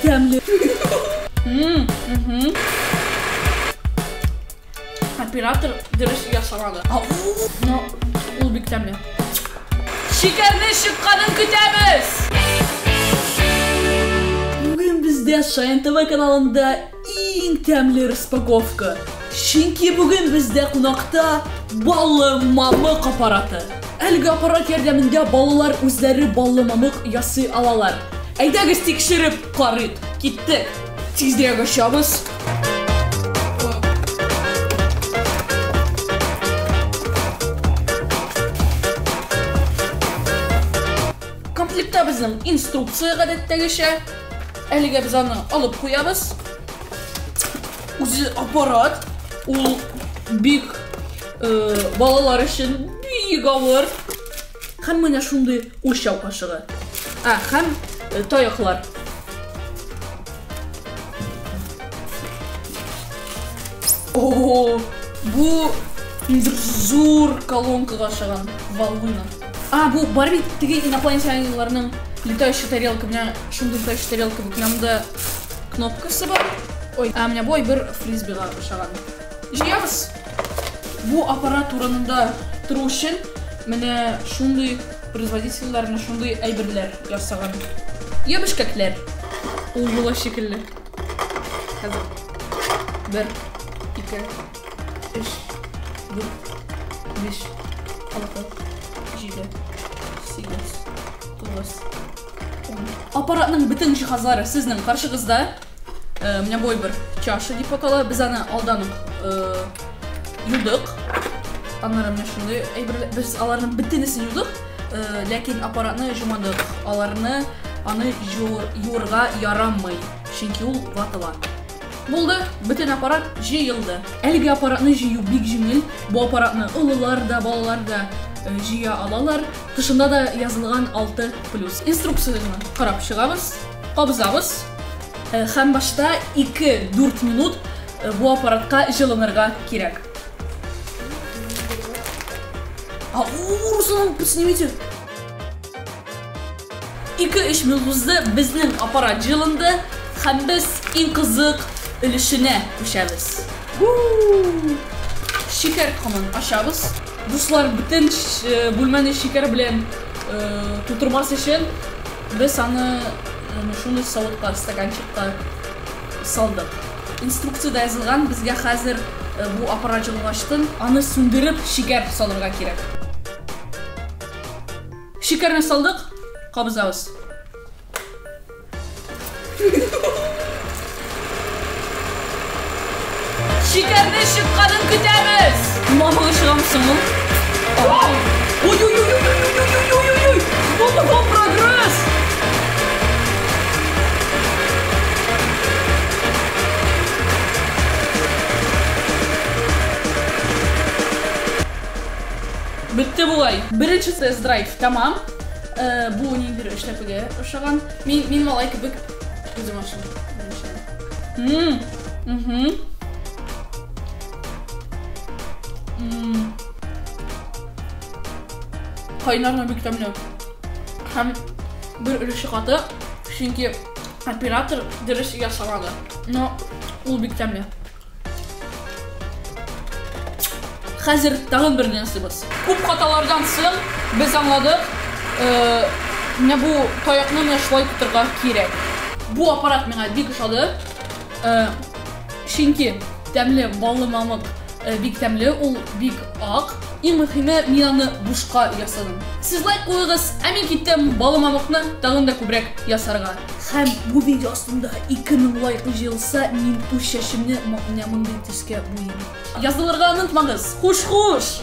тәмле. Оператор дөрес ясамады. Но ул бик тәмле. Шикәрне чыкканын көтәбез! Бүген бездә Шаян ТВ каналында иң тәмле распаковка. Чөнки бүген бездә кунакта баллы мамык аппараты. Әлеге аппарат ярдәмендә балалар үзләре баллы мамык ясый алалар. Әйдәгез тикшереп карыйк. Киттек. Тизрәк ачабыз. Комплектта безнең инструкция гадәттәгечә. Әлегә без аны алып куябыз. Үзе аппарат, ул бик балалар өчен бик авыр. Һәм менә шундый үлчәү кашыгы. А, һәм таяклар. О, бу ниндидер зур колонкага ошаган волына. А, бу бар бит теге инопланетяннарның летающая тарелка. Менә шундый летающая тарелка бит. Менә монда кнопкасы бар. Ой, а менә бу әйбер фрисбига ошаган. Җыябыз. Бу аппарат урынында тору өчен менә шундый производительләр менә шундый әйберләр ясаган. Ябышкәкләр. Ул була шикелле. Хәзер. 1, 2, 3, 4, 5, 6, 7, 8, 9, 10. Аппаратның бөтен җиһазлары сезнең каршыгызда. Менә бу бер чаша дип атала. Без аны алдан ук юдык. Аннары менә шундый әйберләр. Без аларның бөтенесен юдык, ләкин аппаратны җумадык. Аларны аны юырга ярамый, чөнки ул ватыла. Булды, бөтен аппарат җыелды. Әлеге аппаратны җыю бик җиңел. Бу аппаратны олылар да, балалар да җыя алалар. Тышында да язылган 6+. Инструкцияне карап чыгабыз, кабызабыз. Һәм башта 2-4 минут бу аппаратка җылынырга кирәк. А, Руслан, снимите. 2-3 минут узды, безнең аппарат җылынды һәм без иң кызык өлешенә күчәбез. Шикәр комын ачабыз. Дуслар, бөтен бүлмәне шикәр белән тутырмас өчен без аны шундый савытка, стаканчикка салдык. Инструкциядә язылган, безгә хәзер бу аппарат җылынгачтын аны сүндереп шикәр салырга кирәк. Шикәрне салдык, кабызабыз. Шикәрне чыкканын көтәбез. Мамыгы чыгамы соң ул? Ой-ой-ой-ой-ой-ой-ой-ой-ой! Бу прогресс! Бетте бугай. Беренче тест-драйв тәмам. Бу ниндидер эшләпәгә ошаган. Мин малай кебек үзем ашыйм. Кайнарны бик тәмле. Һәм бер өлеше каты, чөнки оператор дөрес ясамады. Но ул бик тәмле. Хәзер тагын бер нәрсәбез. Күп хаталардан соң без аңладык, менә бу таякны менә шулай тотырга кирәк. Бу аппарат миңа бик ошады. Чөнки тәмле баллы мамык бик тәмле, ул бик ак. Иң мөһиме, мин аны бушка ясадым. Сез лайк куегыз, ә мин киттем баллы мамыкны тагын да күбрәк ясарга. Һәм бу видео астында 2000 лайк җыелса, мин үз чәчемне менә мондый төскә буйыйм. Язылырга онытмагыз. Хуш-хуш!